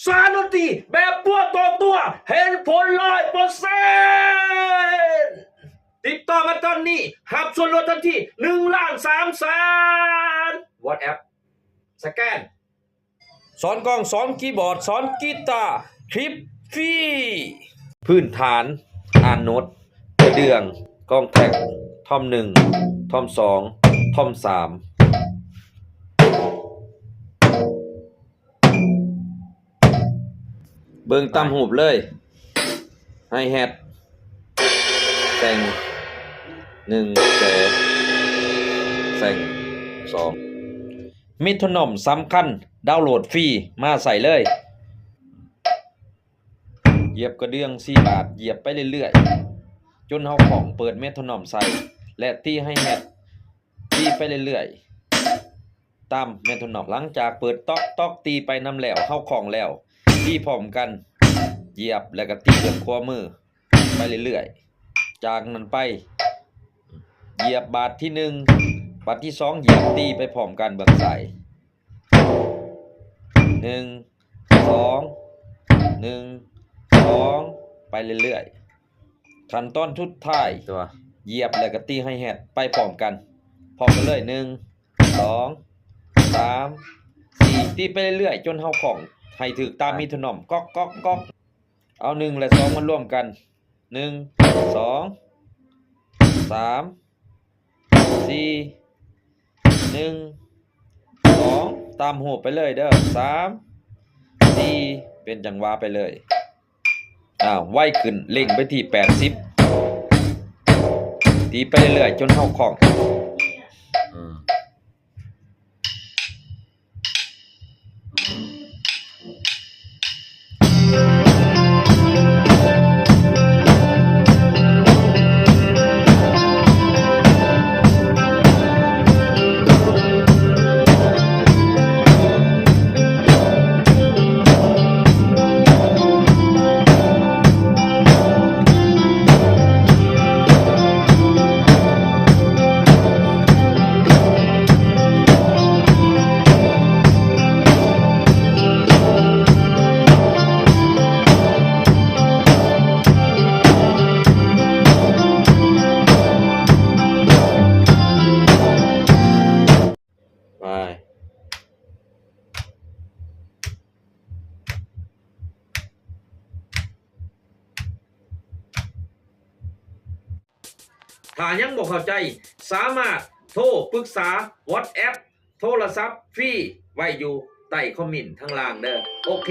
ສານດົນຕີແບບຕົວຕໍ່ຕົວ ເຫັນຜົນຮ້ອຍເປີເຊັນ. ຕິດຕໍ່ມາຕອນນີ້ ຮັບສ່ວນລວດທັນທີໜຶ່ງລ້ານສາມແສນ. WhatsApp ສະແກນ. ສອນກອງ, ສອນຄີບອດ, ສອນກີຕາ, ຄລິບຟຣີ. ພື້ນຖານ, ອ່ານໂນ້ດ, ກະເດື່ອງ, ກອງແທຣັກ, ທ່ອມໜຶ່ງ, ທ່ອມສອງ, ທ່ອມສາມ. ເບິ່ງຕາມຮູບເລີຍ. ໄຮແຮັດ ແຊງໜຶ່ງ ແຊງສອງ. ເມໂທນອມສຳຄັນ, ດາວໂຫຼດຟຣີ ມາໃຊ້ເລີຍ. ຢຽບກະເດື່ອງສີ່ບາດ, ຢຽບໄປເລື້ອຍໆ ຈົນເຮົາຄ່ອງ, ເປີດເມໂທນອມໃສ່ ແລະ ຕີໄຮແຮັດ. ຕີໄປເລື້ອຍໆ ຕາມເມໂທນອມ. ຫຼັງຈາກເປີດຕອກຕອກຕີໄປນຳແລ້ວ, ເຮົາຄ່ອງແລ້ວ, ຕີພ້ອມກັນ, ຢຽບ ແລ້ວກໍຕີເບື້ອງຂວາມືໄປເລື້ອຍໆ. ຈາກນັ້ນໄປ ຢຽບບາດທີໜຶ່ງ, ບາດທີສອງ ຢຽບ, ຕີໄປພ້ອມກັນເບື້ອງຊ້າຍ. ໜຶ່ງ ສອງ ໜຶ່ງ ສອງ ໄປເລື້ອຍໆ. ຂັ້ນຕອນສຸດທ້າຍ ຕົວ ຢຽບແລ້ວກໍຕີໄຮແຮັດໄປພ້ອມກັນ, ພ້ອມກັນເລີຍ ໜຶ່ງ ສອງ ສາມ ສີ່ ຕີໄປເລື້ອຍໆ ຈົນເຮົາຄ່ອງໃຫ້ຖືກຕາມເມໂທນອມ ກອກ ກອກ ກອກ. ເອົາໜຶ່ງ ແລະ ສອງ ມາລວມກັນ ໜຶ່ງ ສອງ ສາມ ສີ່ ໜຶ່ງ ສອງ ຕາມຮູບໄປເລີຍເດີ ສາມ ສີ່ ເປັນຈັງຫວະໄປເລີຍ. ອ້າວ ໄວຂຶ້ນ ເລັ່ງໄປທີ່ແປດສິບ ຕີໄປເລື້ອຍໆ ຈົນເຮົາຄ່ອງ. ໄປ. ຖ້າຍັງບໍ່ເຂົ້າໃຈ ສາມາດໂທປຶກສາ WhatsApp ໂທລະສັບຟຣີໄວ້ຢູ່ໃຕ້ຄອມເມັນທາງລ່າງເດີ. ໂອເຄ.